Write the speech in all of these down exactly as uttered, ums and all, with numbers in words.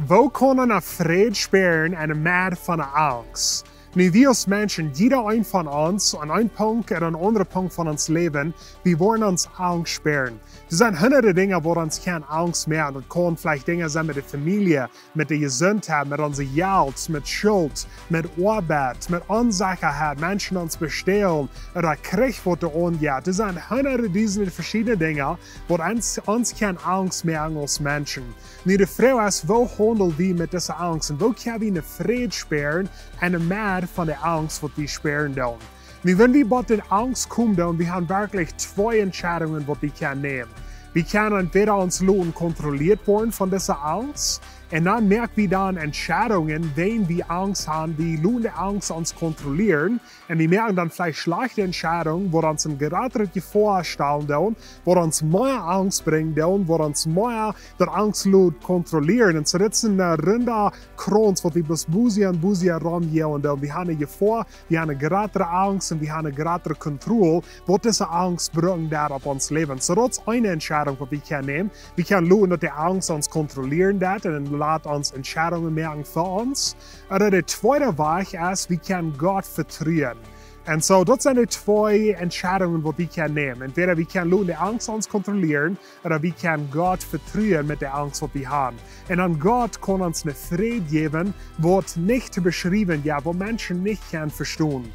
Woo kaun eena Fräd spieren enne Medd von de Angst? Nu, wie aus Menschen, jieda een von ons, aun een Punkt ooda aun een aundra Punkt von ons Läwen, wie woaren ons Angst spieren. Doa sent hunderte Dinja, waut ons kjennen Angst moaken. Daut kaun veleicht Dinja sennen met de Famielje, met de Jesuntheit, met onse Jelt, met Schult, met Oabeit, met Onsechaheit, Menschen ons bestälen, ooda Kjrich, waut doa aunjeit. Doa sent hunderte, dusende veschiedne Dinja, waut ons, ons kjennen Angst moaken aus Menschen. Nu, de Froag es, woo haundel wie met dise Angst un woo kjenn wie eenen Fräd spieren enne Medd von de Angst, waut wie spieren doonen? Nu, wan wie bie de Angst komen doonen, wie haben werkjlich twee Entscheidungen, waut wie kjennen nämen. Wie kjennen entwäda ons loten kontrollieren woaren von dise Angst, un dan moak wie dan Entscheidungen, wan wie Angst haben, wie loten de Angst ons kontrollieren, un wie moaken dan veleicht schlajchte Entscheidungen, waut ons en jratre Jefoa stalen doonen, waut ons mea Angst brinjen doonen, waut ons mea daut Angst lot kontrollieren. Un soo dit es een, äh, runda Krauns, waut wie bloos busia un busia romjoagen doonen. Wie haben eene Jefoa, wie haben eene jratre Angst un wie haben eene jratre Kontroll, waut dise Angst brinjen deit opp ons Läwen. Soo daut es eene Entscheidung, waut wie kjennen nämen. Wie kjennen loten, daut de Angst ons kontrollieren deit un lot ons Entscheidungen moaken fa ons. Ooda de tweede Wajch es, wie kjennen Gott vetruen. Un soo, daut sent de twee Entscheidungen, waut wie kjennen nämen. Entwäda wie kjennen loten de Angst ons kontrollieren, ooda wie kjennen Gott vetruen met de Angst, waut wie haben. Un aun Gott kaun ons eenen Fräd jäwen, waut nich to beschriewen, jo, waut Menschen nich kjennen vestonen.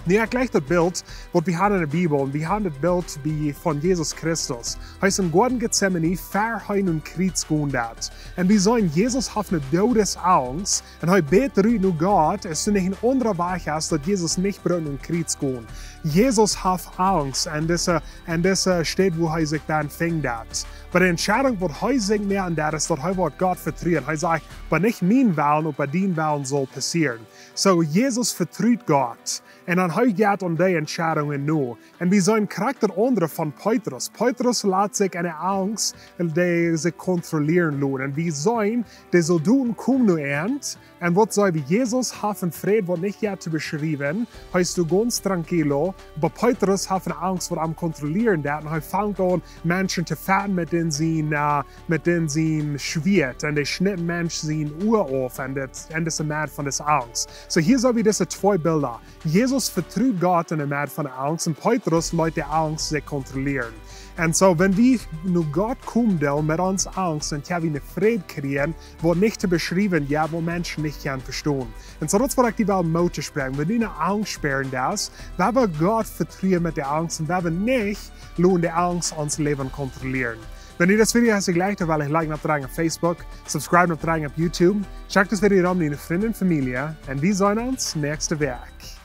Nu, ekj jlikj daut Bilt, waut wie haben enne Bibel, un wie haben daut Bilt bie, von Jesus Christus. Hee es em Goaden Getsemane ver hee nom Kjriez gonen deed. Un wie seenen, Jesus haft eene Doodesangst, un hee bät rut no Gott, es doa nich een aundra Wajch, aus daut Jesus nich brukt nom Kjriez gonen. Jesus haft Angst aun dise, aun dise Städ, wua hee sikj dan finjen deed. Oba de Entscheidung, waut hee sikj moaken deed, es, daut hee woat Gott vetruen. Hee sajcht: "Oba nich mien Wellen, oba dien Wellen saul passieren." Soo, Jesus vetrut Gott. Un dan hee jeit aun dee Entscheidungen no. Un wie seenen krakjt daut aundre von Petrus. Petrus lat sikj enne Angst, dee sikj kontrollieren lot. Un wie seenen, de Soldoten komen no an, un waut saj wie, Jesus haft eenen Fräd, waut nich jeit to beschriewen. Hee es doa gaunz tranquilo, oba Petrus haft eene Angst, waut am kontrollieren deit. Un hee fangt aun, Menschen to fechten met dän sien, äh, met dän sien Schwieet. Un dee schnitt Mensch sien Ua auf. Un daut, un daut es de Medd von dise Angst. Soo, hia seen wie dise twee Bilda. Jesus vetrut Gott enne Medd von de Angst un Petrus lat de Angst sikj kontrollieren. Un soo, wan wie no Gott komen doonen met onse Angst, dan kjenn wie eenen Fräd kjrieen, waut nich to beschriewen, jo, waut Menschen nich kjennen vestonen. Un soo, daut es waut ekj die well Moot toospräakjen. Wan du enne Angst spieren deist, wie wellen Gott vetruen met de Angst un wie wellen nich loten de Angst ons Läwen kontrollieren. Wan die dit Video jlikjt, dan well die liken opp Facebook, subscribe opp YouTube. Check dit Video rom met diene Frind un Famielje un wie seenen ons näakjste Wäakj.